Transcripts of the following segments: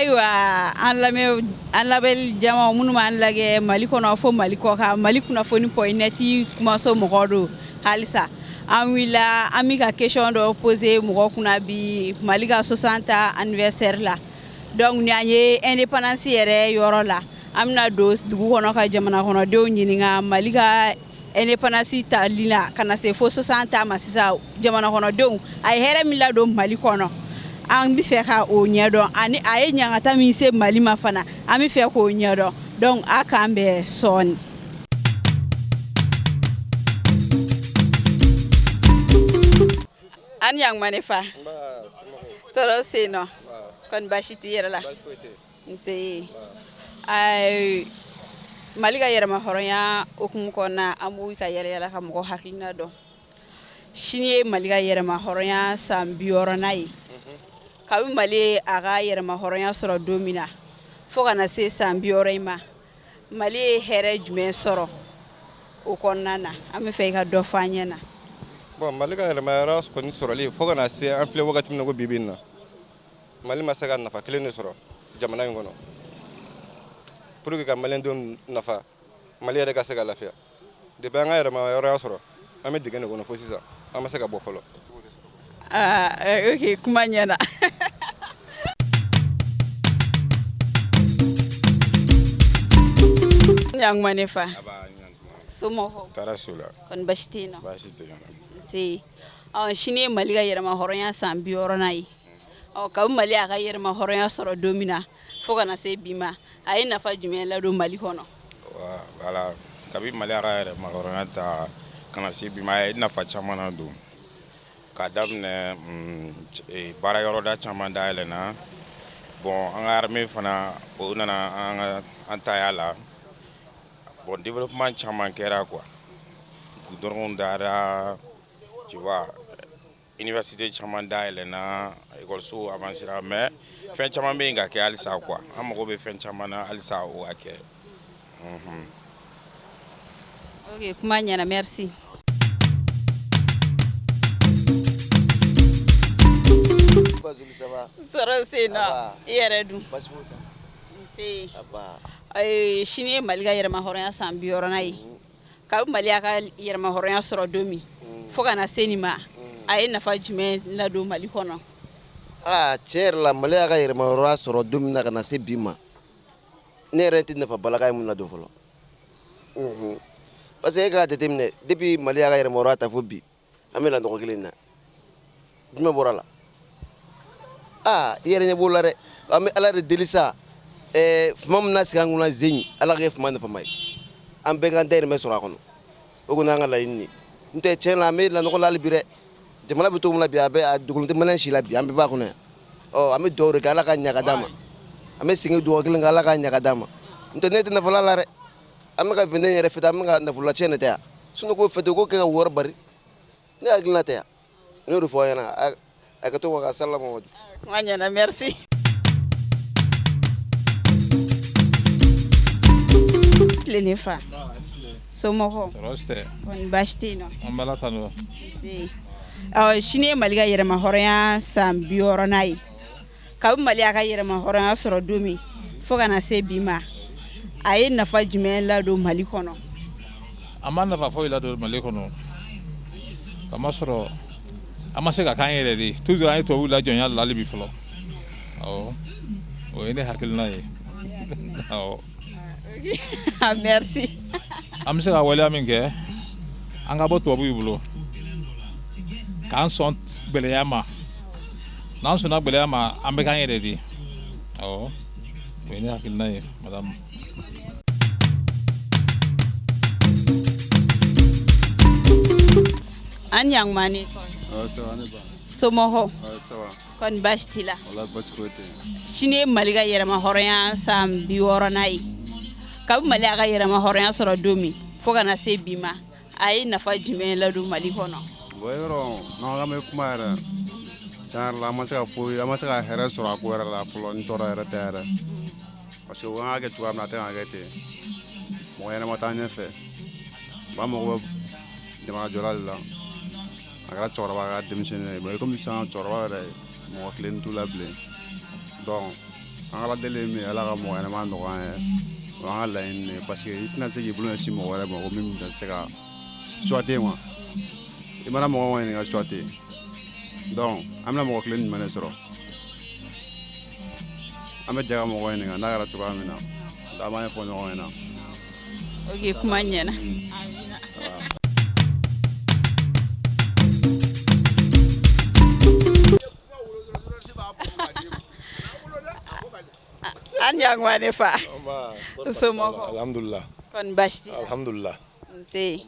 Ayiwa, an lamɛn, an labɛn jama minnu b'an lajɛ Mali kɔnɔ fo Mali kɔ kan, Mali kunnafoni point net kumaso mɔgɔw don. Halisa an wulila, an bɛ ka question dɔ poser mɔgɔ kunna bi Mali ka 60 anniversaire la. Donc ni an ye indépendance yɛrɛ yɔrɔ la, an bɛna don dugu kɔnɔ ka jamana kɔnɔdenw ɲininka Mali ka indépendance tali la ka na se fo 60 ma sisan, jamana kɔnɔdenw, a ye hɛrɛ min ladon Mali kɔnɔ, an bɛ fɛ ka o ɲɛdɔn, ani a ye ɲangata min se Mali ma fana, an bɛ fɛ k'o ɲɛdɔn. Donc a k'an bɛn sɔɔni. An ɲankuma ne fa, tɔɔrɔ sen nɔ kɔni, baasi t'i yɛrɛ la? Nse. Mali ka yɛrɛma hɔrɔnya hukumu kɔnɔna, an b'u ka yɛlɛ yala ka mɔgɔ hakilina dɔn. Sini ye Mali ka yɛrɛma hɔrɔnya san 60nan ye. Kabi Mali ye a ka yɛrɛma hɔrɔnya sɔrɔ don min na fo ka na se san 60 in ma, Mali ye hɛrɛ jumɛn sɔrɔ o kɔnɔna na? An bɛ fɛ i ka dɔ fɔ an ɲɛ na. Bon, Mali ka yɛrɛma kɔni sɔrɔli fo ka na se an filɛ wagati min na ko bi bi in na, Mali ma se ka nafa kelen de sɔrɔ jamana in kɔnɔ pour que ka maliyɛndenw nafa, Mali yɛrɛ ka se ka lafiya. Depuis an ka yɛrɛma hɔrɔnya sɔrɔ, an bɛ dingɛ de kɔnɔ fo sisan, an ma se ka bɔ fɔlɔ. Aa, ok, kuma ɲɛna. Ɲankuma ne fa, somɔgɔw? Taara su la. Kɔni baasi tɛ yen nɔ? Baasi tɛ yen. Nse. Ɔ, sini ye Mali ka yɛrɛma hɔrɔnya san 60nan ye. Ɔ, kabi Mali y'a ka yɛrɛma hɔrɔnya sɔrɔ don min na fo ka na se bi ma, a ye nafa jumɛn ladon Mali kɔnɔ? Voilà, kabi Mali y'a ka yɛrɛma hɔrɔnya ta ka na se bi ma, a ye nafa caman na don. K'a daminɛ baara yɔrɔda caman dayɛlɛnna. Bon, an ka armée fana, o nana an ka an taya la. Bon, développement caman kɛra quoi, goudron dara, tu vois, université caman dayɛlɛnna, ekɔlisow avancera, mais fɛn caman bɛ yen ka kɛ halisa quoi. An mago bɛ fɛn caman na halisa o ka kɛ. Ok, kuma ɲɛna, merci. Sɔrɔ sen nɔ, i yɛrɛ dun? Nse. Sini ye Mali ka yɛrɛma hɔrɔnya san 60nan ye. Kabi Mali y'a ka yɛrɛma hɔrɔnya sɔrɔ don min fo ka na se nin ma, a ye nafa jumɛn ladon Mali kɔnɔ? Aa, tiɲɛ yɛrɛ la, Mali y'a ka yɛrɛma hɔrɔnya sɔrɔ don min na ka na se bi ma, ne yɛrɛ tɛ nafa balaka ye mun na don fɔlɔ, parce que e k'a jateminɛ, depuis Mali y'a ka yɛrɛma hɔrɔnya ta fo bi, an bɛ lanɔgɔ kelen na. Jumɛn bɔra la? Aa, i yɛrɛ ɲɛ b'o la dɛ. An bɛ Ala de deli sa, ɛɛ, fuma min na sigi an kunna zen, Ala ka kɛ fuma nafama ye, an bɛɛ k'an dayirimɛ sɔrɔ a kɔnɔ. O kɔni y'an ka laɲini ye. N tɛ tiɲɛ la, an bɛ lanɔgɔ la hali bi dɛ. Jamana bɛ cogo min na bi, a bɛ a dogolen tɛ maliyɛn si la bi, an bɛɛ b'a kɔnɔ yan. Ɔ, an bɛ dugawu de kɛ, Ala ka ɲa ka d'a ma. An bɛ segin dugawu kelen kɛ, Ala ka ɲa ka d'a ma. N tɛ, ne tɛ nafa la dɛ. An bɛ ka 21 yɛrɛ fêter, an bɛ ka nafololacɛn de tɛ yan. Sinon k'o fêter, k'o kɛ ka wari bari, ne hakilina tɛ yan. N y'o de fɔ aw ɲɛna, a ka to ka salama. Kuma ɲɛna, merci. Tile ne fa, somɔgɔw? Tɔɔrɔ si tɛ. Kɔni baasi tɛ yen nɔ? An bɛ Ala tanu. Nse. Ɔ, sini ye Mali ka yɛrɛma hɔrɔnya san 60nan ye. Kabi Mali y'a ka yɛrɛma hɔrɔnya sɔrɔ don min fo ka na se bi ma, a ye nafa jumɛn ladon Mali kɔnɔ? A ma nafa foyi ladon Mali kɔnɔ, kamasɔrɔ an ma se ka k'an yɛrɛ de. Toujours an ye tubabuw la jɔnya la hali bi fɔlɔ. Awɔ, o ye ne hakilina ye, awɔ. Merci. An bɛ se ka waleya min kɛ, an ka bɔ tubabuw bolo k'an sɔn gɛlɛya ma. N'an sɔnna gɛlɛya ma, an bɛ k'an yɛrɛ de. Awɔ, o ye ne hakilina ye, madame. An ɲankuma ne, somɔgɔw? Kɔni baasi t'i la? Sini ye Mali ka yɛrɛma hɔrɔnya san 60nan ye. Kabi Mali y'a ka yɛrɛma hɔrɔnya sɔrɔ don min fo ka na se bi ma, a ye nafa jumɛn ladon Mali kɔnɔ? Bon, yɔrɔ n'an bɛ kuma yɛrɛ, tiɲɛ yɛrɛ la, an ma se ka foyi, an ma se ka hɛrɛ sɔrɔ a ko yɛrɛ la fɔlɔ, ni tɔɔrɔ yɛrɛ tɛ yɛrɛ, parce que o kan ka kɛ cogoya min na, a tɛ ka kɛ ten. Mɔgɔ ɲɛnama t'an ɲɛfɛ. Ba mago bɛ jamana jɔla de la, a kɛra cɛkɔrɔba, a kɛra denmisɛnnin ye. Bon, komi sisan cɛkɔrɔba yɛrɛ, mɔgɔ kelen t'u la bilen. Donc An ka Ala deli ye min ye, Ala ka mɔgɔ ɲɛnama nɔgɔya an ye. O y'an ka laɲini de ye parce que i tɛna se k'i bolo ɲɛsin mɔgɔ wɛrɛ ma ko min bɛ se ka choix tɛ yen quoi. I mana mɔgɔ o mɔgɔ ɲininka, choix tɛ yen. Donc an bɛna mɔgɔ kelen jumɛn de sɔrɔ? An bɛ jɛ ka mɔgɔ ɲininka n'a kɛra cogoya min na, an b'a ɲɛfɔ ɲɔgɔn ɲɛna. Ok, kuma ɲɛna. An ɲankuma ne fa. Somɔgɔw? Alhamdulillah. Kɔni baasi t'i la? Alhamdulillah. Nse.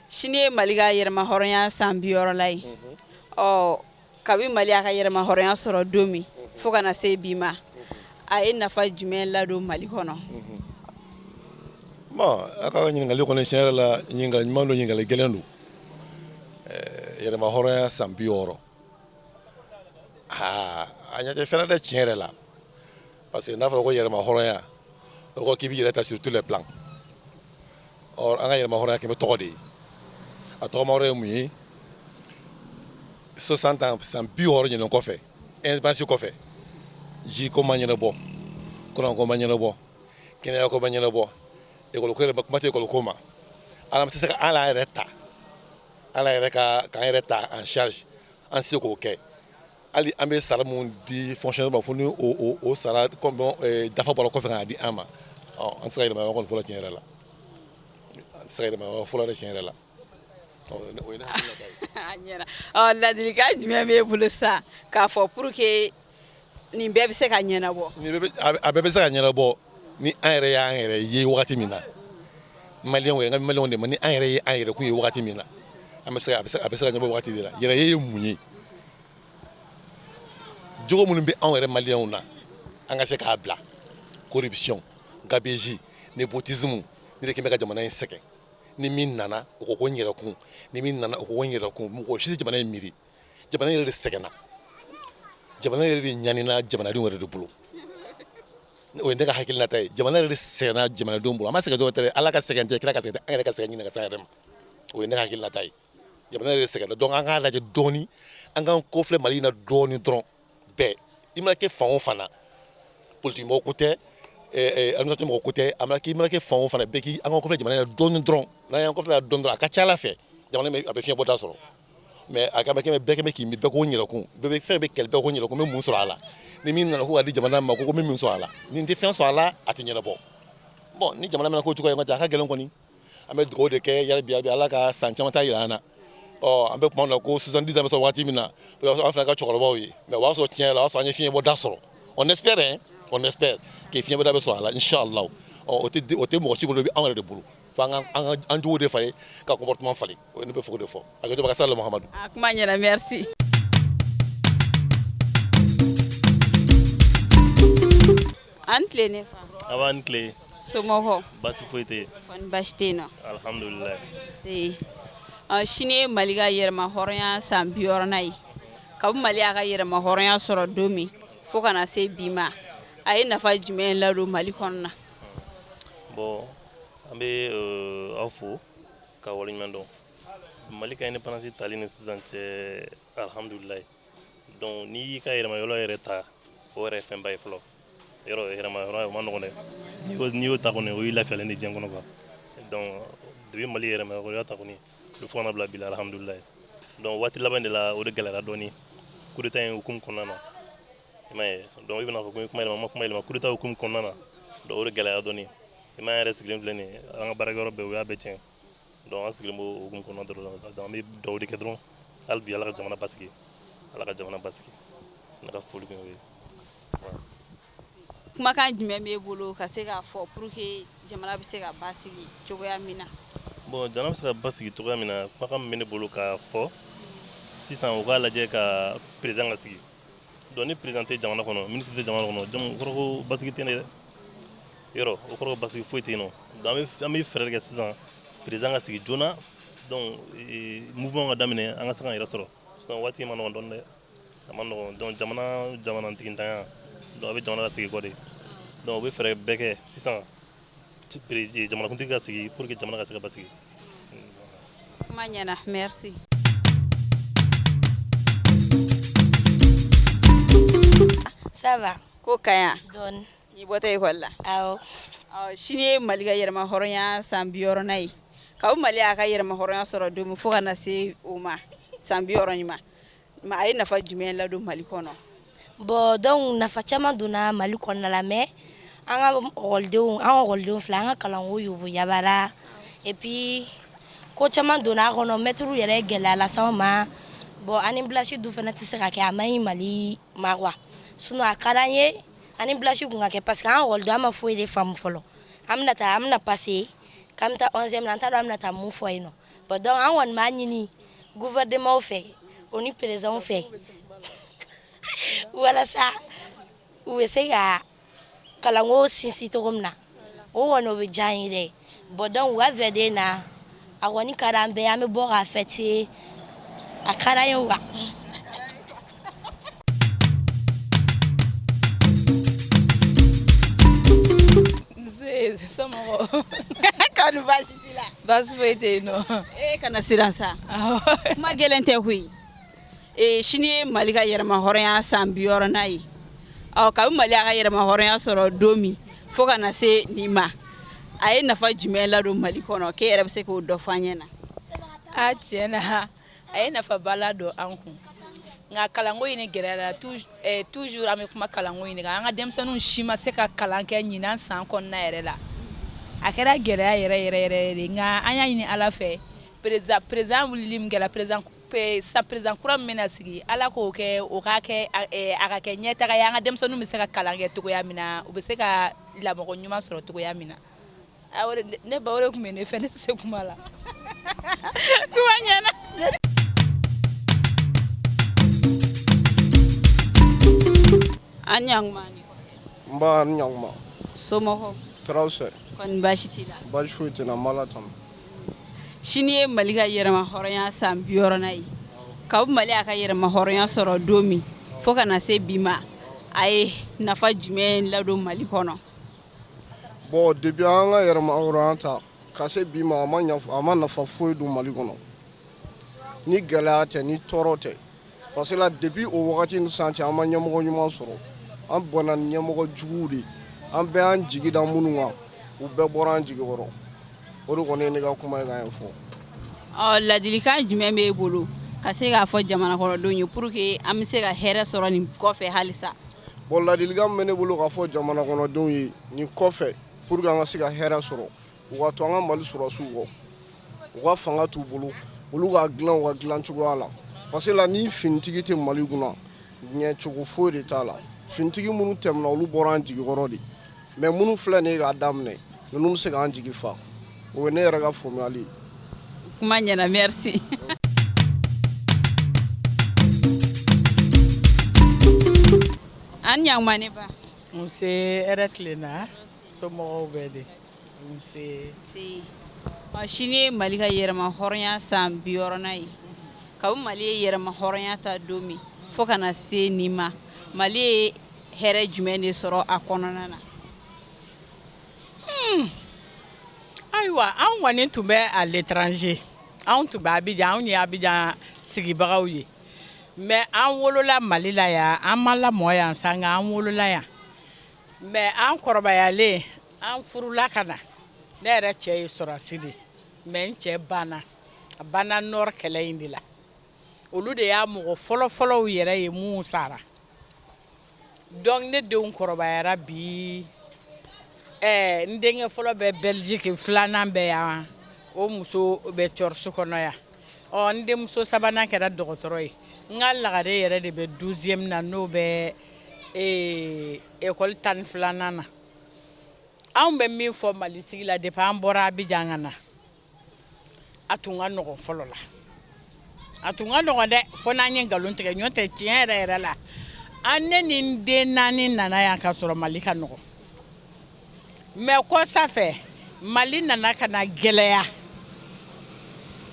Sini ye Mali ka yɛrɛmahɔrɔnya san 60 ye. Ɔ kabi Mali y'a ka yɛrɛmahɔrɔnya sɔrɔ don min fo ka na se bi ma, a ye nafa jumɛn ladon Mali kɔnɔ? Bon, a ka ɲininkali kɔni, tiɲɛ yɛrɛ la, ɲininkali ɲuman don, ɲininkali gɛlɛn don. Yɛrɛmahɔrɔnya san 60, aa, a ɲɛ tɛ fɛn na dɛ, tiɲɛ yɛrɛ la, parce que n'a fɔra ko yɛrɛmahɔrɔnya, o kɔrɔ k'i b'i yɛrɛ ta sur tous les plans. Or an ka yɛrɛmahɔrɔnya kɛ bɛ tɔgɔ de ye. A tɔgɔma yɔrɔ ye mun ye? 60 ans, san 60 ɲinɛ kɔfɛ, indépendance kɔfɛ, jiko ma ɲɛnabɔ, kuranko ma ɲɛnabɔ, kɛnɛyako ma ɲɛnabɔ, ekɔliko yɛrɛ, kuma tɛ ekɔliko ma. Ala tɛ se ka an yɛrɛ ta, ala yɛrɛ ka k'an yɛrɛ ta en charge, an se k'o kɛ. Hali an bɛ sara mun di fonctionnaire ma, fo ni o sara dafa bɔra kɔfɛ k'a di an ma. An tɛ se ka yɛlɛma kɔni fɔlɔ, tiɲɛ yɛrɛ la, an tɛ se ka yɛlɛma fɔlɔ dɛ, tiɲɛ yɛrɛ la. O ye ne hakilinata ye. A ɲɛna. Ɔ, ladilikan jumɛn b'e bolo sisan k'a fɔ pour que nin bɛɛ bɛ se ka ɲɛnabɔ? Nin bɛɛ bɛ, a bɛɛ bɛ se ka ɲɛnabɔ ni an yɛrɛ y'an yɛrɛ ye wagati min na. Maliyɛnw yɛrɛ, n ka maliyɛnw de ma, ni an yɛrɛ ye an yɛrɛ kun ye wagati min na, an bɛ se a bɛ se a bɛ se ka ɲɛnabɔ wagati de la. Yɛrɛ ye mun ye? Jogo minnu bɛ anw yɛrɛ maliyɛnw na, an ka se k'a bila. Corruption, gabegie, népotisme, ne de kɛn bɛ ka jamana in sɛgɛn. Ni min nana, o ko ko n yɛrɛkun. Ni min nana, o ko ko n yɛrɛkun. Mɔgɔ si tɛ jamana in miiri. Jamana yɛrɛ de sɛgɛnna, jamana yɛrɛ de ɲanina jamanadenw yɛrɛ de bolo. O ye ne ka hakilinata ye. Jamana yɛrɛ de sɛgɛnna jamanadenw bolo. A ma sɛgɛn dɔwɛrɛ tɛ dɛ, Ala ka sɛgɛn tɛ, kira ka sɛgɛn tɛ, an yɛrɛ ka sɛgɛn ɲini ka se an yɛrɛ ma. O ye ne ka hakilinata ye. Jamana yɛrɛ de sɛgɛnna. Donc an k'a lajɛ dɔɔni, an k'an kɔfilɛ Mali in na dɔɔni dɔrɔn. Bɛɛ i mana kɛ fan o fan na, politique mɔgɔ ko tɛ, administration mɔgɔ ko tɛ, a mana kɛ, i mana kɛ fan o fan na, bɛɛ k'i an k'an kɔfilɛ jamana in na dɔɔni dɔrɔn. N'an y'an kɔfilɛ dɔɔni dɔrɔn, a ka ca Ala fɛ, jamana in a bɛ fiɲɛ bɔda sɔrɔ. Mais a ka kɛ bɛɛ kɛ k'i bɛɛ ko n yɛrɛkun, bɛɛ bɛ fɛn bɛ kɛlɛ, bɛɛ ko n yɛrɛkun, n bɛ mun sɔrɔ a la? Ni min nana ko ka di jamana ma, ko n bɛ min sɔrɔ a la, ni n tɛ fɛn sɔrɔ a la, a tɛ ɲɛnabɔ. Bon, ni jamana mana k'o cogoya ye, a ka gɛlɛn kɔni. An bɛ dugawu de kɛ yarabi, yarabi, Ala ka san caman ta yira an na. Ɔ, an bɛ kuma min na ko 70 ans bɛ sɔrɔ waati min na, o y'a sɔrɔ an fana ka cɛkɔrɔbaw ye, mais o b'a sɔrɔ tiɲɛ yɛrɛ la, o y'a sɔrɔ an ye fiɲɛ bɔda sɔrɔ. On espère, hein, on espère que fiɲɛ bɔda bɛ sɔrɔ a la, inchallah. Ɔ, o tɛ mɔgɔ si bolo, o bɛ anw yɛrɛ de bolo. Fo an ka an jogo de falen, ka comportement falen. O ne bɛ fɛ k'o de fɔ. A ka ka sala Muhamadu. A kuma ɲɛna, merci. An tile ne fa. A b'an tile. Somɔgɔw? Baasi foyi tɛ yen. Kɔni baasi tɛ yen nɔ? Alhamdulilayi. Se sini ye Mali ka yɛrɛmahɔrɔnya san 60nan ye. Kabi Mali y'a ka yɛrɛmahɔrɔnya sɔrɔ don min fo ka na se bi ma, a ye nafa jumɛn ladon Mali kɔnɔna na? Bon, an bɛ aw fo ka waleɲuman dɔn. Mali ka indépendance tali ni sisan cɛ, alhamdulilayi. Donc n'i y'i ka yɛrɛmahɔrɔnya yɛrɛ ta, o yɛrɛ ye fɛnba ye fɔlɔ. Yɔrɔ yɛrɛmahɔrɔnya, o ma nɔgɔn dɛ. N'i y'o ta kɔni, o y'i lafiyalen de diɲɛ kɔnɔ quoi. Donc depuis Mali yɛrɛmahɔrɔnya ta kɔni, fo ka na bila bi la, alhamdulilayi. Donc waati laban de la, o de gɛlɛyara dɔɔni, coup d'état in hukumu kɔnɔna na. I m'a ye, donc i bɛna fɔ ko n ye kuma yɛlɛma, n ma kuma yɛlɛma. Coup d'état hukumu kɔnɔna na, donc o de gɛlɛyara dɔɔni. I m'a ye, an yɛrɛ sigilen filɛ nin ye, an ka baarakɛyɔrɔ bɛɛ, u y'a bɛɛ tiɲɛ. Donc an sigilen b'o hukumu kɔnɔna dɔrɔn la. Donc an bɛ dugawu de kɛ dɔrɔn hali bi, Ala ka jamana basigi, Ala ka jamana basigi. Ne ka foli kun y'o ye. Kumakan jumɛn b'e bolo ka se k'a fɔ pour que jamana bɛ se ka basigi cogoya min na? Bon, jamana bɛ se ka basigi cogoya min na, kumakan min bɛ ne bolo k'a fɔ sisan, u k'a lajɛ ka président ka sigi. Donc ni président tɛ jamana kɔnɔ, ministre tɛ jamana kɔnɔ, donc o kɔrɔ ko basigi tɛ yen dɛ. Yɔrɔ o kɔrɔ ko basigi foyi tɛ yen nɔ. Donc an bɛ fɛɛrɛ kɛ sisan, président ka sigi joona. Donc mouvement ka daminɛ, an ka se k'an yɛrɛ sɔrɔ. Sinon waati ma nɔgɔn dɔɔni dɛ, a ma nɔgɔn. Donc jamana jamanatigintanɲa, donc a bɛ jamana lasegin kɔ de. Donc u bɛ fɛɛrɛ bɛɛ kɛ sisan, jamanakuntigi ka sigi pour que jamana ka se ka basigi. Kuma ɲɛna, merci. Ça va. Ko ka ɲi Dɔɔni. N'i bɔtɔ ekɔli la? Awɔ. Ɔ, sini ye Mali ka yɛrɛma hɔrɔnya san 60nan ye. Kabi Mali y'a ka yɛrɛma hɔrɔnya sɔrɔ don min fo ka na se o ma, san 60 in ma, a ye nafa jumɛn ladon Mali kɔnɔ? Bon, donc nafa caman donna Mali kɔnɔna la, mais an ka ekɔlidenw, an ka ekɔlidenw filɛ, an ka kalanko yoboyabara, et puis ko caman donna a kɔnɔ, mɛtiriw yɛrɛ ye gɛlɛya las'anw ma. Bon, année blanche dun fana tɛ se ka kɛ, a man ɲi Mali ma quoi. Sinon a ka d'an ye année blanche kun ka kɛ, parce que an ekɔlidenw, an ma foyi de faamu fɔlɔ. An bɛna taa, an bɛna passer k'an bɛ taa 11e na, an t'a dɔn an bɛna taa mun fɔ yen nɔ. Bon, donc an kɔni b'a ɲini gouvernement fɛ, o ni président fɛ, walasa u bɛ se ka kalanko sinsin cogo min na, o kɔni o bɛ diya an ye dɛ. Bon, donc u ka V2 na, a kɔni ka d'an bɛɛ, an bɛ bɔ k'a fêter, a ka d'an ye quoi. Nse, somɔgɔw? Kɔni baasi t'i la? Baasi foyi tɛ yen nɔ. E kana siran sa, kuma gɛlɛn tɛ koyi. Ee, sini ye Mali ka yɛrɛma hɔrɔnya san 60nan ye. Ɔ, kabi Mali y'a ka yɛrɛma hɔrɔnya sɔrɔ don min fo ka na se nin ma, a ye nafa jumɛn ladon Mali kɔnɔ k'e yɛrɛ bɛ se k'o dɔ fɔ an ɲɛna? A tiɲɛ na, a ye nafaba ladon an kun, nka kalanko in gɛlɛyara toujours. An bɛ kuma kalanko in kan, an ka denmisɛnninw si ma se ka kalan kɛ ɲinan san kɔnɔna yɛrɛ la. A kɛra gɛlɛya yɛrɛ yɛrɛ yɛrɛ de, nka an y'a ɲini Ala fɛ, président wulili min kɛra, président kura min bɛna sigi, Ala k'o kɛ, o k'a kɛ, a ka kɛ ɲɛtaga ye, an ka denmisɛnninw bɛ se ka kalan kɛ cogoya min na, u bɛ se ka lamɔgɔ ɲuman sɔrɔ cogoya min na. Ne ba, o de tun bɛ ne fɛ, ne tɛ se kuma la. Kuma ɲɛna. An ɲankuma. Nba, ni ɲankuma. Somɔgɔw? Tɔɔrɔ tɛ. Kɔni baasi t'i la? Baasi foyi tɛ n na, n b'Ala tanu. Sini ye Mali ka yɛrɛma hɔrɔnya san 60nan ye. Kabi Mali y'a ka yɛrɛma hɔrɔnya sɔrɔ don min fo ka na se bi ma, a ye nafa jumɛn ladon Mali kɔnɔ? Bon, depuis an ka yɛrɛma hɔrɔnya ta ka se bi ma, a ma a ma nafa foyi don Mali kɔnɔ ni gɛlɛya tɛ, ni tɔɔrɔ tɛ, parce que la, depuis o wagati ni sisan cɛ, an ma ɲɛmɔgɔ ɲuman sɔrɔ. An bɔnna ni ɲɛmɔgɔ juguw de, an bɛɛ y'an jigi da minnu kan, u bɛɛ bɔra an jigi kɔrɔ. O de kɔni ye ne ka kuma ye k'a ɲɛfɔ. Ɔ, ladilikan jumɛn b'e bolo ka se k'a fɔ jamana kɔnɔdenw ye pour que an bɛ se ka hɛrɛ sɔrɔ nin kɔfɛ halisa? Bon, ladilikan min bɛ ne bolo k'a fɔ jamana kɔnɔdenw ye nin kɔfɛ pour que an ka se ka hɛrɛ sɔrɔ, u ka to an ka Mali sɔrɔsiw kɔ, u ka fanga t'u bolo, olu k'a dilan u ka dilan cogoya la, parce que la, ni finitigi tɛ Mali kunna, ɲɛcogo foyi de t'a la. Finitigi minnu tɛmɛna, olu bɔra an jigi kɔrɔ de, mais minnu filɛ nin ye k'a daminɛ, ninnu bɛ se k'an jigi fa. O ye ne yɛrɛ ka faamuyali ye. Kuma ɲɛna, merci. An ɲankuma ne ba. Nse, hɛrɛ tilenna? Somɔgɔw bɛ di? Nse. Sini ye Mali ka yɛrɛma hɔrɔnya san 60nan ye. Kabi Mali ye yɛrɛma hɔrɔnya ta don min fo ka na se nin ma, Mali ye hɛrɛ jumɛn de sɔrɔ a kɔnɔna na? Ayiwa, anw kɔni tun bɛ à l'étranger, anw tun bɛ Abidjan, anw ye Abidjan sigibagaw ye, mais an wolola Mali la yan, an ma lamɔ yan sa, nka an wolola yan. Mais an kɔrɔbayalen, an furula ka na. Ne yɛrɛ cɛ ye sɔrɔsi de, mais n cɛ banna, a banna Nord kɛlɛ in de la. Olu de y'a mɔgɔ fɔlɔfɔlɔw yɛrɛ ye mun sara. Donc ne denw kɔrɔbayara bi, ɛɛ, n denkɛ fɔlɔ bɛ Belgique, filanan bɛ yan, o muso bɛ Corse kɔnɔ yan. Ɔ, n denmuso sabanan kɛra dɔgɔtɔrɔ ye. N ka lagare yɛrɛ de bɛ 12e na, n'o bɛ école 12nan na. Anw bɛ min fɔ Mali sigi la, depuis an bɔra Abidjan ka na, a tun ka nɔgɔn fɔlɔ la, a tun ka nɔgɔn dɛ, fo n'an ye nkalon tigɛ ɲɔgɔn tɛ. Tiɲɛ yɛrɛ yɛrɛ la, an ne ni n den naani nana yan ka sɔrɔ Mali ka nɔgɔn, mais kɔsa fɛ, Mali nana ka na gɛlɛya,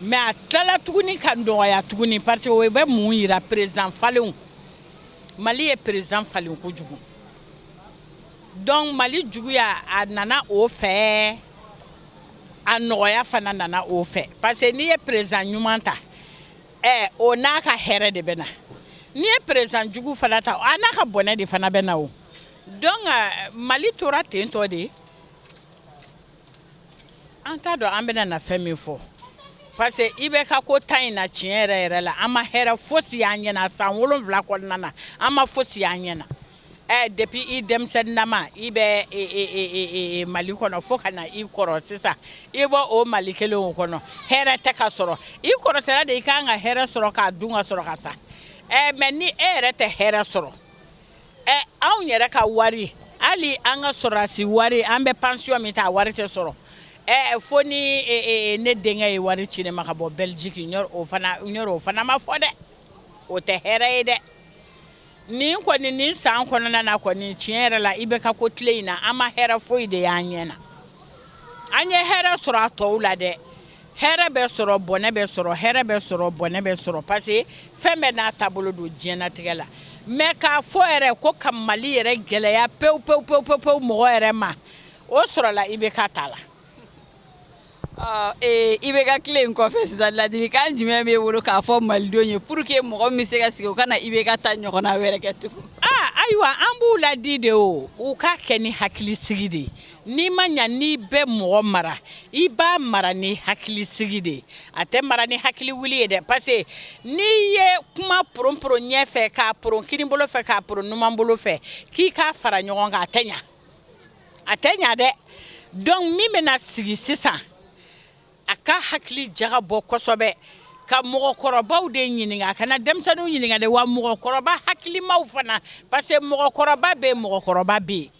mais a tilala tuguni ka nɔgɔya tuguni, parce que o bɛ mun yira? Président falenw, Mali ye président falen kojugu. Donc Mali juguya a nana o fɛ, a nɔgɔya fana nana o fɛ, parce que n'i ye président ɲuman ta, ɛ, o n'a ka hɛrɛ de bɛ na. N'i ye président jugu fana ta, a n'a ka bɔnɛ de fana bɛ na. O Donc Mali tora ten tɔ de. An t'a dɔn an bɛna na fɛn min fɔ, parce que IBK ko ta in na, tiɲɛ yɛrɛ yɛrɛ la, an ma hɛrɛ fosi y'an ɲɛna. San 7 kɔnɔna na, an ma fosi y'an ɲɛna. Ɛ depuis i denmisɛnninnama i bɛ Mali kɔnɔ fo ka na i kɔrɔ sisan, i bɔ o Mali kelen o kɔnɔ, hɛrɛ tɛ ka sɔrɔ. I kɔrɔtɛla de i kan ka hɛrɛ sɔrɔ k'a dun ka sɔrɔ ka sa. Ɛ mais ni e yɛrɛ tɛ hɛrɛ sɔrɔ, ɛ anw yɛrɛ ka wari, hali an ka sɔrɔdasi wari, an bɛ pension min ta, a wari tɛ sɔrɔ. Ɛ fo ni ne denkɛ ye wari ci ne ma ka bɔ Belgique, o fana, o fana ma fɔ dɛ. O tɛ hɛrɛ ye dɛ. Nin kɔni, nin san kɔnɔna na kɔni, tiɲɛ yɛrɛ la, IBK ko tile in na, an ma hɛrɛ foyi de y'an ɲɛ na. An ye hɛrɛ sɔrɔ a tɔw la dɛ. Hɛrɛ bɛ sɔrɔ, bɔnɛ bɛ sɔrɔ, hɛrɛ bɛ sɔrɔ, bɔnɛ bɛ sɔrɔ, parce que fɛn bɛɛ n'a taabolo don diɲɛnatigɛ la. Mais k'a fɔ yɛrɛ ko ka Mali yɛrɛ gɛlɛya pewu pewu pewu pewu pewu mɔgɔ yɛrɛ ma, o sɔrɔla IBK ta la. IBK tile in kɔfɛ sisan, ladilikan jumɛn b'e bolo k'a fɔ malidenw ye pour que mɔgɔ min bɛ se ka sigi, o kana IBK ta ɲɔgɔnna wɛrɛ kɛ tugun? Aa, ayiwa, an b'u ladi de, o u k'a kɛ ni hakilisigi de ye. N'i ma ɲa, n'i bɛ mɔgɔ mara, i b'a mara ni hakilisigi de ye, a tɛ mara ni hakili wuli ye dɛ. Parce que n'i ye kuma poron-poron ɲɛfɛ, k'a poron kini bolo fɛ, k'a poron numan bolo fɛ, k'i k'a fara ɲɔgɔn kan, a tɛ ɲa, a tɛ ɲa dɛ. Donc min bɛna sigi sisan, a ka hakili jaga bɔ kosɛbɛ, ka mɔgɔkɔrɔbaw de ɲininka, a kana denmisɛnninw ɲininka dɛ. Wa mɔgɔkɔrɔba hakilimaw fana, parce que mɔgɔkɔrɔba bɛ yen, mɔgɔkɔrɔba bɛ yen.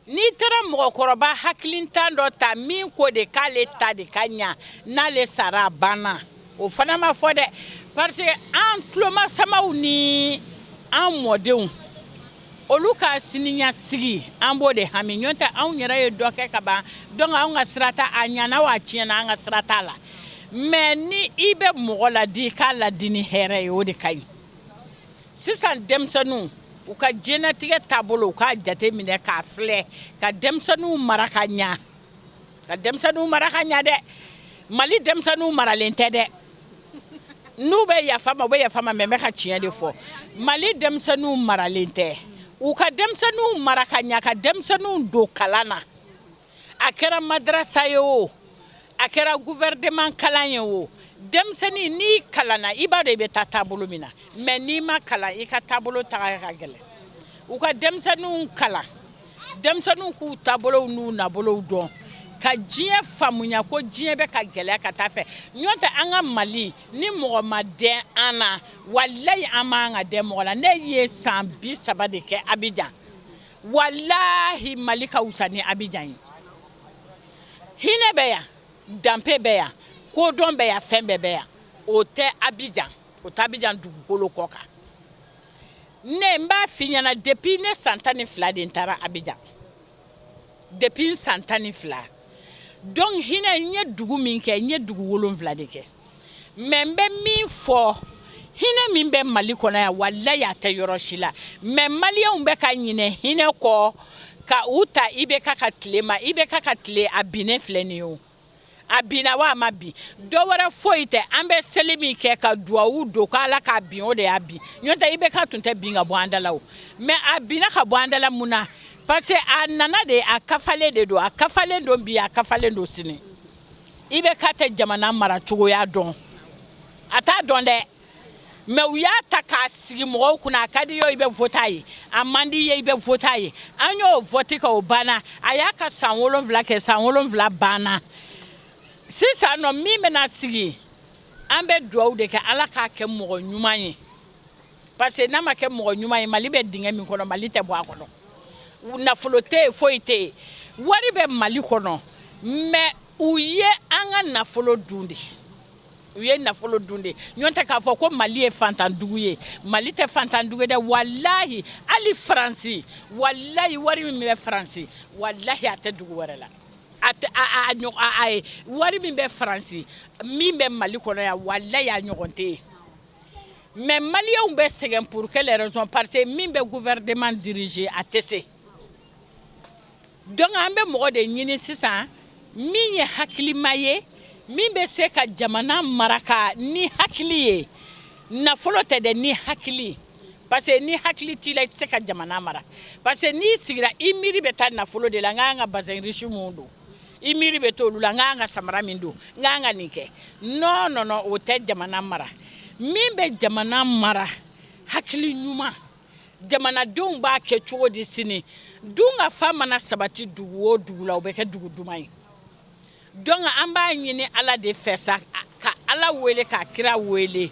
N'i taara mɔgɔkɔrɔba hakilintan dɔ ta min ko de k'ale ta de ka ɲa, n'ale sara, a banna, o fana ma fɔ dɛ. Parce que an tulomasamaw ni an mɔdenw, olu ka siniɲɛsigi, an b'o de hami. Ɲɔ tɛ, anw yɛrɛ ye dɔ kɛ ka ban. Donc anw ka sira t'a, a ɲana wa a tiɲɛna, an ka sira t'a la. Mais ni i bɛ mɔgɔ ladi, i k'a ladi ni hɛrɛ ye, o de ka ɲi. Sisan denmisɛnninw, u ka diɲɛnatigɛ taabolo, u k'a jate minɛ k'a filɛ, ka denmisɛnninw mara ka ɲa, ka denmisɛnninw mara ka ɲa dɛ. Mali denmisɛnninw maralen tɛ dɛ. N'u bɛ yafa ma, u bɛ yafa ma, mais n bɛ ka tiɲɛ de fɔ. Mali denmisɛnninw maralen tɛ. U ka denmisɛnninw mara ka ɲa, ka denmisɛnninw don kalan na, a kɛra madarasa ye o, a kɛra gouvernement kalan ye o. Denmisɛnnin, n'i kalanna, i b'a dɔn i bɛ taa taabolo min na. Mais n'i ma kalan, i ka taabolo taga ka gɛlɛn. U ka denmisɛnninw kalan, denmisɛnninw k'u taabolow n'u nabolow dɔn, ka diɲɛ faamuya ko diɲɛ bɛ ka gɛlɛya ka taa fɛ. Ɲɔ tɛ, an ka Mali ni mɔgɔ ma dɛn an na, walayi, an m'an ka dɛn mɔgɔ la. Ne ye san 30 de kɛ Abijan. Walahi, Mali ka wusa ni Abijan ye. Hinɛ bɛ yan, danbe bɛ yan, kodɔn bɛ yan, fɛn bɛɛ bɛ yan. O tɛ Abijan, o tɛ Abijan dugukolo kɔ kan. Ne n b'a f'i ɲɛna, depuis ne san 12 de n taara Abijan, depuis n san 12. Donc hinɛ, n ye dugu min kɛ, n ye dugu 7 de kɛ. Mais n bɛ min fɔ, hinɛ min bɛ Mali kɔnɔ yan, walayi, a tɛ yɔrɔ si la. Mais maliyɛnw bɛ ka ɲinɛ hinɛ kɔ ka u ta IBK ka tile ma. IBK ka tile, a binnen filɛ nin ye. O a binna wa a ma bin, dɔ wɛrɛ foyi tɛ. An bɛ seli min kɛ ka duwawu don k'Ala k'a bin, o de y'a bin. N'o tɛ, IBK tun tɛ bin ka bɔ an da la o. Mais a binna ka bɔ an da la mun na? Parce que a nana de, a kafalen de don, a kafalen don bi, a kafalen don sini. IBK tɛ jamana mara cogoya dɔn, a t'a dɔn dɛ. Mais u y'a ta k'a sigi mɔgɔw kunna. A ka di ye, i bɛ voter a ye, a man di ye, i bɛ voter a ye. An y'o vote kɛ, o banna. A y'a ka san 7 kɛ, san 7 banna. Sisan nɔ, min bɛna sigi, an bɛ dugawu de kɛ, Ala k'a kɛ mɔgɔ ɲuman ye. Parce que n'a ma kɛ mɔgɔ ɲuman ye, Mali bɛ dingɛ min kɔnɔ, Mali tɛ bɔ a kɔnɔ. Nafolo tɛ yen, foyi tɛ yen. Wari bɛ Mali kɔnɔ, mais u ye an ka nafolo dun de, u ye nafolo dun de. Ɲɔ tɛ k'a fɔ ko Mali ye fantandugu ye, Mali tɛ fantandugu ye dɛ. Walahi, hali Faransi, walahi, wari min bɛ Faransi, walahi, a tɛ dugu wɛrɛ la. A tɛ a a ɲɔgɔn a ye wari min bɛ Faransi, min bɛ Mali kɔnɔ yan, walahi, a ɲɔgɔn tɛ yen. Mais maliyɛnw bɛ sɛgɛn pour quelle raison? Parce que min bɛ gouvernement diriger, a tɛ se. Donc an bɛ mɔgɔ de ɲini sisan min ye hakilima ye, min bɛ se ka jamana mara ka ni hakili ye, nafolo tɛ dɛ, ni hakili. Parce que ni hakili t'i la, i tɛ se ka jamana mara, parce que n'i sigira, i miiri bɛ taa nafolo de la. N k'an ka bazin riche mun don, i miiri bɛ t'olu la. N k'an ka samara min don, n k'an ka nin kɛ. Non, non, non, o tɛ jamana mara. Min bɛ jamana mara, hakili ɲuman. Jamanadenw b'a kɛ cogo di sini? Dun ka fa mana sabati dugu o dugu la, o bɛ kɛ dugu duman ye. Donc an b'a ɲini Ala de fɛ sa, ka Ala wele, ka kira wele,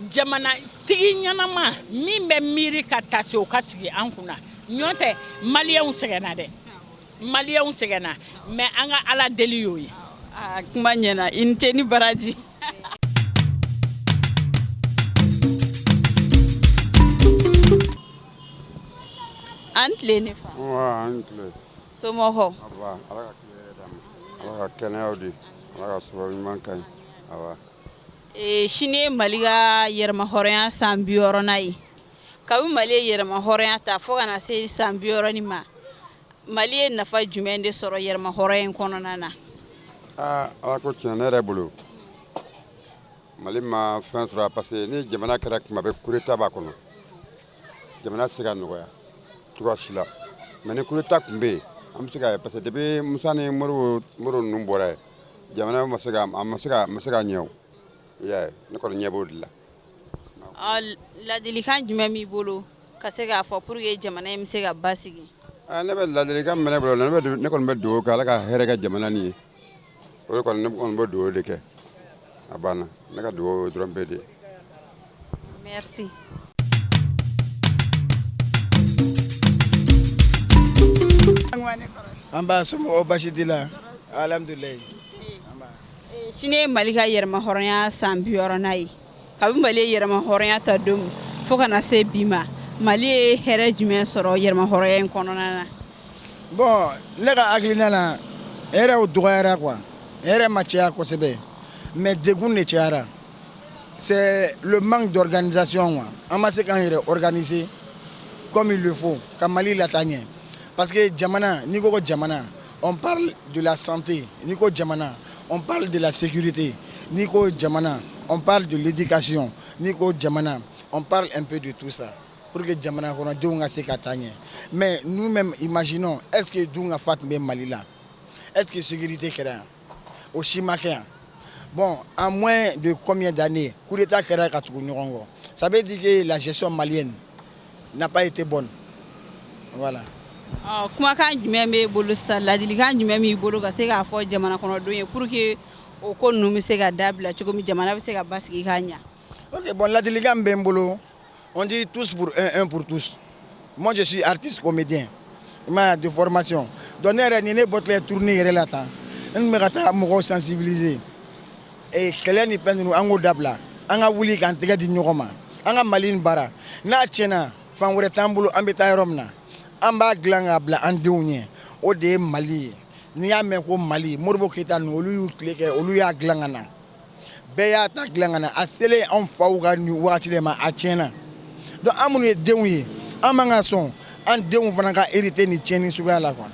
jamana tigi ɲɛnama min bɛ miiri ka taa se, o ka sigi an kunna. Ɲɔ tɛ, Maliyɛnw sɛgɛnna dɛ, Maliyɛnw sɛgɛnna, mais an ka Ala deli y'o ye. Aa, kuma ɲɛna. I ni ce ni baraji. An tile, ne fa. An tile. Somɔgɔw? Ala ka tile hɛrɛ d'an ma, Ala ka kɛnɛyaw di, Ala ka sababu ɲuman ka ɲi, awa. Sini ye Mali ka yɛrɛmahɔrɔnya san 60nan ye. Kabi Mali ye yɛrɛmahɔrɔnya ta fo ka na se san 60 nin ma, Mali ye nafa jumɛn de sɔrɔ yɛrɛmahɔrɔnya in kɔnɔna na? Aa, Ala ko tiɲɛ, ne yɛrɛ bolo, Mali ma fɛn sɔrɔ, parce que ni jamana kɛra tuma bɛɛ coup d'état b'a kɔnɔ, jamana tɛ se ka nɔgɔya cogoya si la. Mais ni coup d'état tun bɛ yen, an bɛ se ka, parce que depuis Musa ni Modibo Modibo ninnu bɔra yen, jamana ma se ka, a ma se ka, ma se ka ɲɛ o. I y'a ye, ne kɔni ɲɛ b'o de la. Ladilikan jumɛn b'i bolo ka se k'a fɔ pour que jamana in bɛ se ka basigi? Ne bɛ ladilikan min bɛ ne bolo, ne kɔni bɛ dugawu kɛ, Ala ka hɛrɛ kɛ jamana nin ye. O de kɔni, ne kɔni bɛ dugawu de kɛ, a banna. Ne ka dugawu dɔrɔn bɛɛ de ye. Merci. An b'a somɔgɔw, basi t'i la? Alhamdulilayi. Sini ye Mali ka yɛrɛmahɔrɔnya san 60nan ye. Kabi Mali ye yɛrɛmahɔrɔnya ta don min fo ka na se bi ma, Mali ye hɛrɛ jumɛn sɔrɔ yɛrɛmahɔrɔnya in kɔnɔna na? Bon, ne ka hakilina la, hɛrɛw dɔgɔyara quoi, hɛrɛ ma caya kosɛbɛ, mais degun de cayara. C'est le manque d'organisation quoi. An ma se k'an yɛrɛ organiser comme il le faut ka Mali lataa ɲɛ, parce que jamana, n'i ko ko jamana, on parle de la santé, n'i ko jamana, on parle de la sécurité, n'i ko jamana, on parle de l'éducation, n'i ko jamana, on parle un peu de tout ça pour que jamana kɔnɔdenw ka se ka taa ɲɛ. Mais nous-mêmes, imaginons, est-ce que dun ka fa tun bɛ Mali la? Est-ce que sécurité kɛra yan? O si ma kɛ yan. Bon, en moins de combien d'années, coup d'état kɛra ka tugu ɲɔgɔn kɔ. Ça veut dire que la gestion malienne n'a pas été bonne, voilà. Kumakan jumɛn b'e bolo sisan, ladilikan jumɛn b'i bolo ka se k'a fɔ jamana kɔnɔdenw ye pour que o ko ninnu bɛ se ka dabila cogo min, jamana bɛ se ka basigi ka ɲɛ? Ok, bon, ladilikan min bɛ n bolo, on dit tous pour un, un pour tous. Moi, je suis artiste comédien i m'a ye, de formation. Donc ne yɛrɛ, nin ne bɔtɔla ye tournée yɛrɛ la tan, n tun bɛ ka taa mɔgɔw sensibiliser ee kɛlɛ ni fɛn ninnu, an k'o dabila, an ka wuli k'an tɛgɛ di ɲɔgɔn ma, an ka Mali nin baara. N'a tiɲɛna, fan wɛrɛ t'an bolo an bɛ taa yɔrɔ min na, an b'a dilan k'a bila an denw ɲɛ. O de ye Mali ye. N'i y'a mɛn ko Mali, Modibo Keyita ninnu, olu y'u tile kɛ, olu y'a dilan ka na, bɛɛ y'a ta dilan ka na. A selen anw faw ka nin wagati de ma, a tiɲɛna. Donc an minnu ye denw ye, an man ka sɔn an denw fana ka hériter nin tiɲɛni suguya la quoi.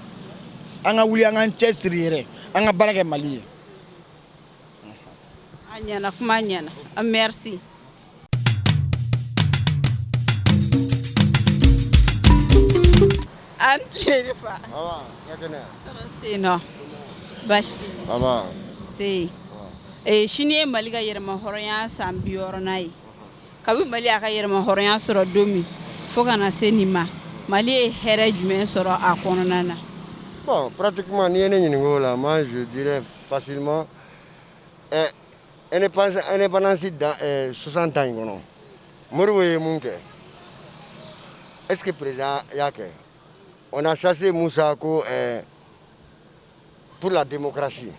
An ka wuli, an k'an cɛ siri yɛrɛ, an ka baara kɛ Mali ye. A ɲɛna, kuma ɲɛna, merci. An tile, ne fa. Tɔɔrɔ nɔ, baasi tɛ se. Sini ye Mali ka yɛrɛmahɔrɔnya san 60nan ye. Kabi Mali y'a ka yɛrɛmahɔrɔnya sɔrɔ don min fo ka na se nin ma, Mali ye hɛrɛ jumɛn sɔrɔ a kɔnɔna na? Bon, pratiquement, n'i ye ne ɲininka o la, moi je dirais facilement indépendance dans 60 ans in kɔnɔ, Modibo ye mun kɛ? Est-ce que président y'a kɛ? On a chassé Moussa ko pour la démocratie.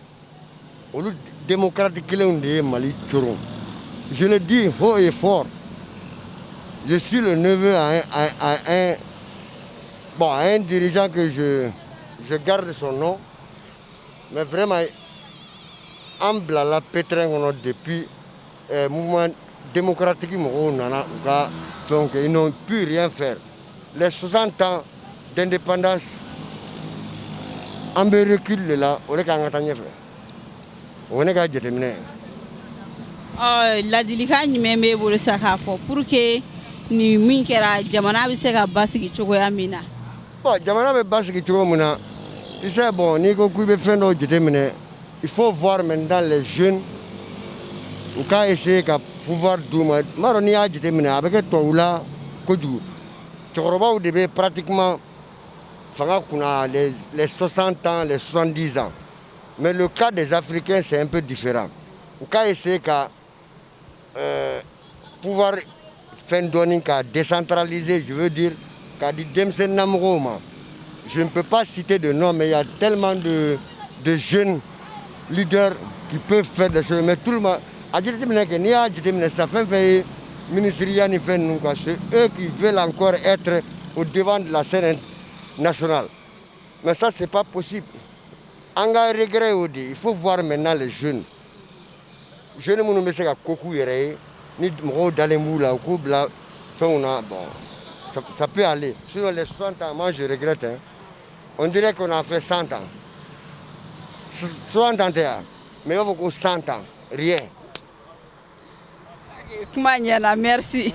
Olu démocrate kelenw de ye Mali coron. Je le dis haut et fort, je suis le neveu à un, bon, à un dirigeant que je garde son nom, mais vraiment an bilala pétrin kɔnɔ depuis mouvement démocratique mɔgɔw nana u ka fɛnw kɛ. Ils n'ont pu rien faire. Les 60 ans d'indépendance, an bɛ recul de la. O de k'an ka taa ɲɛfɛ, o ye ne ka jateminɛ ye. Ɔ, ladilikan jumɛn b'e bolo sisan k'a fɔ pour que Ni min kɛra, jamana bɛ se ka basigi cogoya min na. Bon, jamana bɛ basigi cogo min na, tu sais, bon, n'i ko k'i bɛ fɛn dɔw jateminɛ, il faut voir maintenant les jeunes, u ka essayer ka pouvoir d'u ma. N b'a dɔn, n'i y'a jateminɛ, a bɛ kɛ tubabu la kojugu. Cɛkɔrɔbaw de bɛ pratiquement fanga kunna, les 60 ans, les 70 ans. Mais le cas des Africains, c'est un peu différent. U ka essayer ka pouvoir fɛn dɔɔni ka décentraliser, je veux dire k'a di denmisɛnninnamɔgɔw ma. Je ne peux pas citer de nom, mais il y a tellement de jeunes leaders qui peuvent faire des choses. Mais tout le monde a jateminɛ kɛ, n'i y'a jateminɛ sisan, fɛn fɛn ye ministériya ni fɛn ninnu quoi, c'est eux qui veulent encore être au devant de la scène nationale. Mais ça, c'est pas possible. An ka regret y'o de ye. Il faut voir maintenant les jeunes, jeunes minnu bɛ se ka ko k'u yɛrɛ ye, ni mɔgɔw dalen b'u la, u k'u bila fɛnw na. Bon, ça peut aller. Sinon, les 60 ans, moi je regrette, hein. On dirait qu'on a fait 100 ans, 60 ans tɛ yan, mais i b'a fɔ ko 100 ans, rien. Kuma ɲɛna, merci.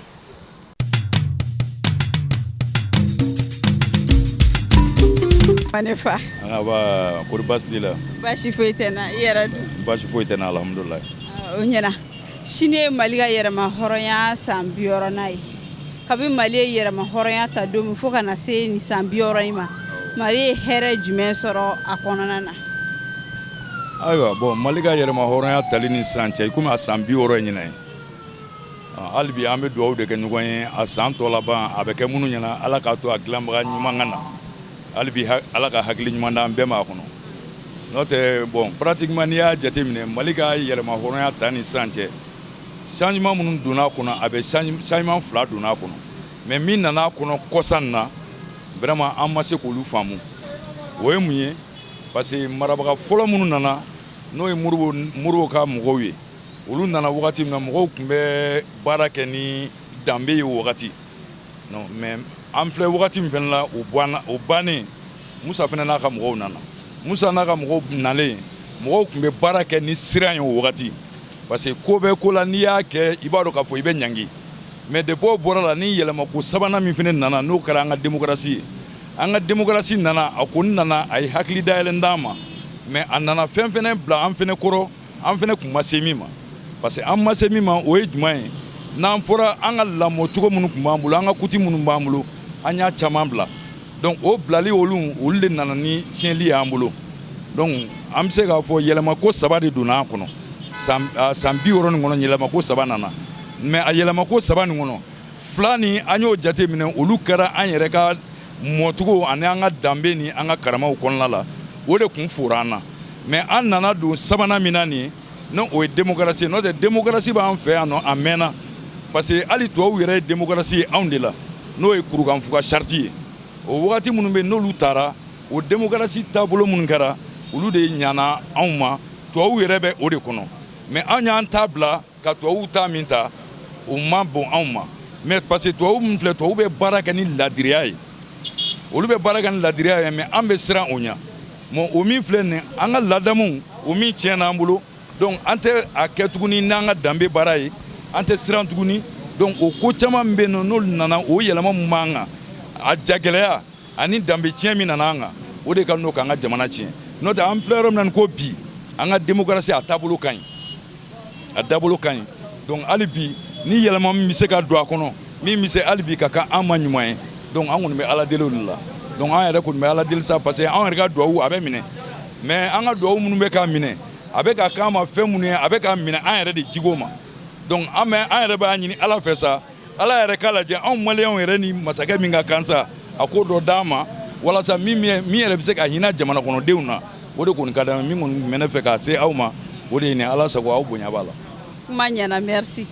Ne fa. Aba, kori baasi t'i la? Baasi foyi tɛ n na, i yɛrɛ dun? Baasi foyi tɛ n na, alhamdulilayi. O ɲɛna. Sini ye Mali ka yɛrɛma hɔrɔnya san 60nan ye. Kabi Mali ye yɛrɛma hɔrɔnya ta don min fo ka na se nin san 60 in ma, Mali ye hɛrɛ jumɛn sɔrɔ a kɔnɔna na? Ayiwa, bon, Mali ka yɛrɛma hɔrɔnya tali ni sisan cɛ, i komi a san 60 ɲinɛ ye, hali bi an bɛ dugawu de kɛ ɲɔgɔn ye. A san tɔ laban, a bɛ kɛ minnu ɲɛna, Ala k'a to a dilanbaga ɲuman ka na. Hali bi, Ala ka hakili ɲuman d'an bɛɛ ma a kɔnɔ. N'o tɛ, bon, pratiquement n'i y'a jateminɛ, Mali ka yɛrɛma hɔrɔnya ta ni sisan cɛ, changement minnu donna a kɔnɔ, a bɛ changement fila donna a kɔnɔ. Mais min nana a kɔnɔ kɔsa in na, vraiment an ma se k'olu faamu. O ye mun ye? Parce que marabaga fɔlɔ minnu nana, n'o ye Modibo ka mɔgɔw ye, olu nana wagati min na, mɔgɔw tun bɛ baara kɛ ni danbe ye o wagati. Non, mais an filɛ wagati min fana la, o banna. O bannen, Musa fana n'a ka mɔgɔw nana. Musa n'a ka mɔgɔw nalen, mɔgɔw tun bɛ baara kɛ ni siran ye o wagati, parce que ko bɛ ko la, n'i y'a kɛ, i b'a dɔn k'a fɔ i bɛ ɲangi. Mais depuis o bɔra la, ni yɛlɛmako sabanan min fana nana, n'o kɛra an ka démocratie ye. An ka démocratie nana, a kɔni nana, a ye hakili dayɛlɛ d'an ma, mais a nana fɛn fɛnɛ bila an fɛnɛ kɔrɔ, an fɛnɛ tun ma se min ma. Parce que an ma se min ma, o ye jumɛn ye? N'an fɔra an ka lamɔ cogo minnu tun b'an bolo, an ka coutume minnu b'an bolo, an y'a caman bila. Donc o bilali, olu de nana ni tiɲɛli y'an bolo. Donc an bɛ se k'a fɔ yɛlɛmako saba de donna an kɔnɔ san 60 nin kɔnɔ. Yɛlɛmako saba nana, mais a yɛlɛmako saba nin kɔnɔ, fila ni an y'o jate minɛ, olu kɛra an yɛrɛ ka mɔcogo ani an ka danbe ni an ka karamaw kɔnɔna la, o de kun fora an na. Mais an nana don sabanan min na nin ye, n'o o ye démocratie ye. N'o tɛ, démocratie b'an fɛ yan nɔ a mɛnna, parce que hali tubabuw yɛrɛ ye démocratie ye anw de la, n'o ye Kurukanfuga charte ye. O wagati minnu bɛ yen, n'olu taara, o démocratie taabolo minnu kɛra, olu de ɲana anw ma. Tubabuw yɛrɛ bɛ o de kɔnɔ, mais an y'an ta bila ka tubabuw ta min ta, o ma bon anw ma. Mais parce que tubabu min filɛ, tubabu bɛ baara kɛ ni ladiriya ye, olu bɛ baara kɛ ni ladiriya ye, mais an bɛ siran o ɲɛ. Bon, o min filɛ nin, an ka ladamu, o min tiɲɛna an bolo, donc an tɛ a kɛ tuguni n'an ka danbe baara ye, an tɛ siran tuguni. Donc o ko caman min bɛ yen nɔ, n'olu nana, o yɛlɛma min b'an kan, a jagɛlɛya ani danbe tiɲɛ min nana an kan, o de ka n'o k'an ka jamana tiɲɛ. N'o tɛ, an filɛ yɔrɔ min na nin ko bi, an ka démocratie a taabolo ka ɲi, a dabolo ka ɲi. Donc hali bi, ni yɛlɛma min bɛ se ka don a kɔnɔ, min bɛ se hali bi ka kɛ an ma ɲuman ye, donc an kɔni bɛ Ala deli o de la. Donc an yɛrɛ kɔni bɛ Ala deli sa, parce que an yɛrɛ ka duwawu a bɛ minɛ, mais an ka duwawu minnu bɛ k'a minɛ, a bɛ ka k'an ma fɛn minnu ye, a bɛ k'a minɛ an yɛrɛ de jigo ma. Donc an bɛ an yɛrɛ b'a ɲini Ala fɛ sa, Ala yɛrɛ k'a lajɛ, anw maliyɛnw yɛrɛ ni masakɛ min ka kan sa, a k'o dɔ d'an ma, walasa min yɛrɛ bɛ se ka hinɛ jamana kɔnɔdenw na. O de kɔni ka d'an ye. Min kɔni bɛ ne fɛ k'a se aw ma, o de ye nin. Ala sago, aw bonya b'a la. Kuma ɲɛna, merci.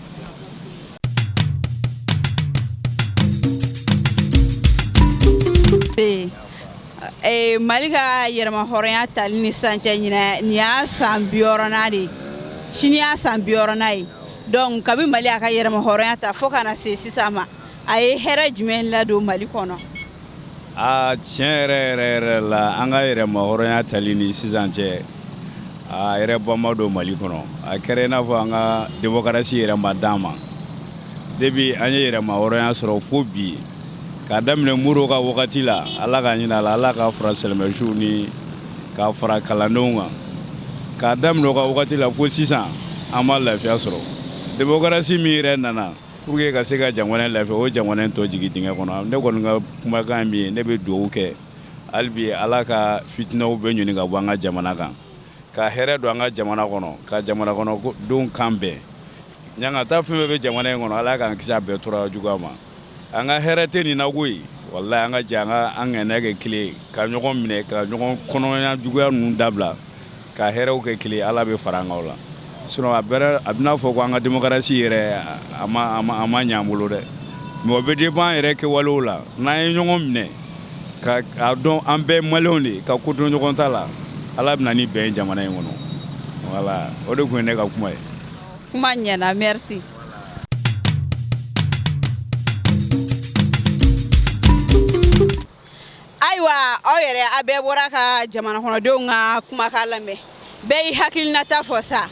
Mali ka yɛrɛma hɔrɔnya tali ni sisan cɛ, ɲinɛ nin y'a san 60nan de ye, sini y'a san 60nan ye. Donc kabi Mali y'a ka yɛrɛma hɔrɔnya ta fo ka na se sisan ma, a ye hɛrɛ jumɛn ladon Mali kɔnɔ? Aa, tiɲɛ yɛrɛ yɛrɛ yɛrɛ la, an ka yɛrɛma hɔrɔnya tali ni sisan cɛ, a yɛrɛ ba ma don Mali kɔnɔ. A kɛra i n'a fɔ an ka démocratie yɛrɛ ma d'an ma. Depuis an ye yɛrɛmahɔrɔnya sɔrɔ fo bi, k'a daminɛ Modibo ka wagati la, Ala ka hinɛ a la, Ala k'a fara silamɛsuw ni k'a fara kalandenw kan, k'a daminɛ o ka wagati la fo sisan, an ma lafiya sɔrɔ. Démocratie min yɛrɛ nana pour que ka se ka jamana lafiya, o jamana tɔ jigin dingɛ kɔnɔ. Ne kɔni ka kumakan min ye, ne bɛ dugawu kɛ hali bi, Ala ka fitinɛw bɛɛ ɲini ka bɔ an ka jamana kan, ka hɛrɛ don an ka jamana kɔnɔ, ka jamana kɔnɔdenw kan bɛn. Ɲangata fɛn fɛn bɛ jamana in kɔnɔ, Ala k'an kisi a bɛɛ tɔɔrɔ juguya ma. An ka hɛrɛ tɛ nin na koyi. Walahi, an ka jɛ an ka an ŋaniya kɛ kelen, ka ɲɔgɔn minɛ, ka ɲɔgɔn kɔnɔya juguya ninnu dabila, ka hɛrɛw kɛ kelen, Ala bɛ fara an kan o la. Sinon a bɛɛ a bɛna fɔ ko an ka démocratie yɛrɛ, a ma ɲɛ an bolo dɛ. Mais o bɛ dépend an yɛrɛ kɛwalew la. N'an ye ɲɔgɔn minɛ ka a dɔn an bɛɛ maliyɛnw de, ka ko to ɲɔgɔn ta la, Ala bɛna ni bɛn ye jamana in kɔnɔ. Voilà, o de tun ye ne ka kuma ye. Kuma ɲɛna, merci. Ayiwa, aw yɛrɛ, a bɛɛ bɔra ka jamana kɔnɔdenw ka kumakan lamɛn. Bɛɛ y'i hakilinata fɔ sa.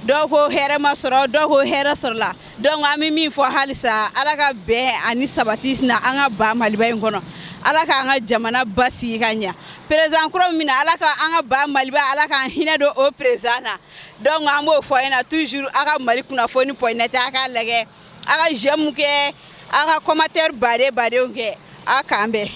Dɔw ko hɛrɛ ma sɔrɔ, dɔw ko hɛrɛ sɔrɔla. Donc an bɛ min fɔ halisa, Ala ka bɛn ani sabati na an ka ba Maliba in kɔnɔ. Ala k'an ka jamana basigi ka ɲɛ. Président kura min na, Ala ka an ka ba Maliba, Ala k'an hinɛ don o président na. Donc an b'o fɔ ɲɛna toujours, aw ka Mali kunnafoni point net, a k'a lajɛ, a ka j'aime kɛ, a ka commentaire baden badenw kɛ. A k'an bɛn.